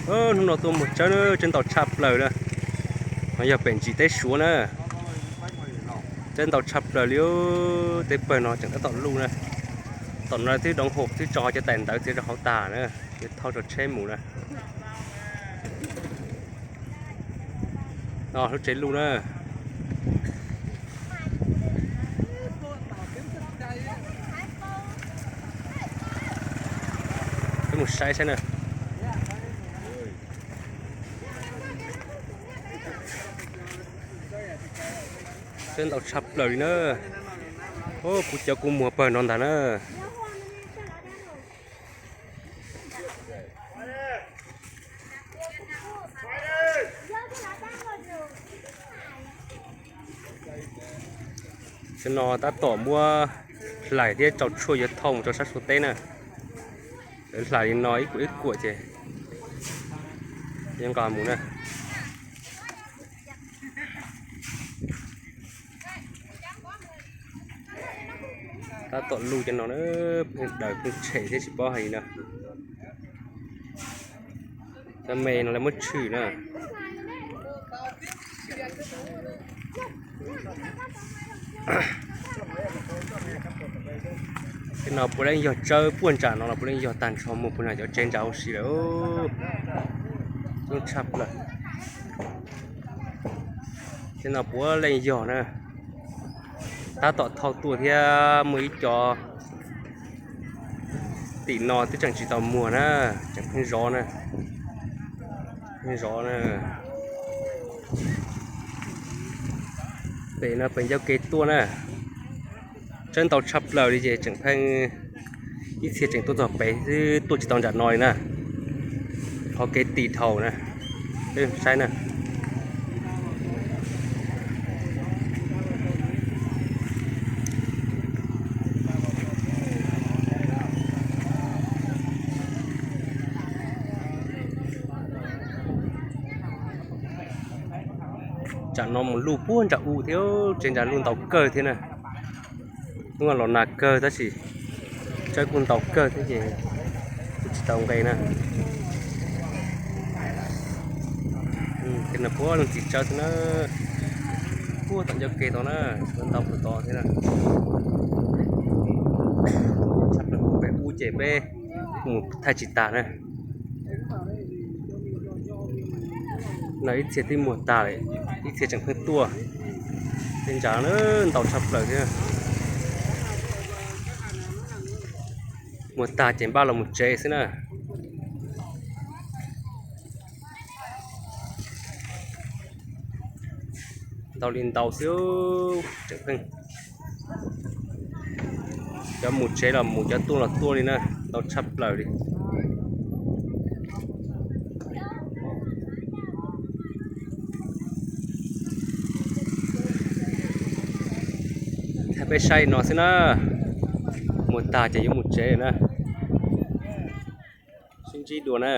Hnub no tuaj muag tsawb na, tsawb ntau tshaj plaws na. No yog pem ntsis teb Suav na. Tsawb ntau tshaj plaws li, tej pawg no tseem tab tom luj na. Tom no twb doov hom twb tso cov tais ntawv txiav rau hauv tas na, yuav thauj tso tsheb mus na. No lub tsev luj na. Peb mus saib saib na. Tsawb ntau tshaj plaws li na. Kuv cov kuv muag pawg no ntag na. Tam no tab tom muab hlais thiab rau tshuaj yuav thauj mus rau sab Suav teb na. Lawv hlais li no ib kuam ib kuam ces yuav nqa mus na. Tab tom luj cov no na, pheej daws pheej tshem thiab tsis paub hais li na. Cov me no lawv muab tshwm na. Tej no puav leej yog tsawb puag nram no los puav leej yog tag nrho mus puag nram cov tsev nram ua si lawm. Coob tshaj plaws. Tej no puav leej yog na. Tab tom thauj tuaj thiab muaj ib co tim no twb tseem tsis tau muag na, tseem pheej zov na. Pheej zov na. Pem no pem ncauj ke tuaj na. Tsawb ntau tshaj plaws li ces tseem pheej ib txhia tseem tuaj txog pem xwb, tuaj tsis tau nram no li na. Qhov kev tim dhau na. Peb saib na. Tsam no mus luj puag nram u thiab, tsev nram luj ntau kawg thiab na. Hnub no los nag kawg tab sis tsawb kuj ntau kawg thiab ces kuj tsis tau nqe na. Ces no puav leej txiv tsawb xwb na. Puag tom ncauj ke tod na, tsawb ntau puag tod thiab na. Tshaj plaws pem ub ces peb mus thaij tsis tas na. No ib txhia twb muag tag lawm, ib txhia tseem pheej tuaj. Tej ntsav na ntau tshaj plaws thiab. Muag tag ces npaj los mus tsev xwb na. Ntau li ntau xwb, tseem pheej, cov mus tsev los mus, cov tuaj los tuaj li na, ntau tshaj plaws li. Thaij peb saib no xwb na, muag tag ces yuav mus tsev na. Sib ntsib dua na.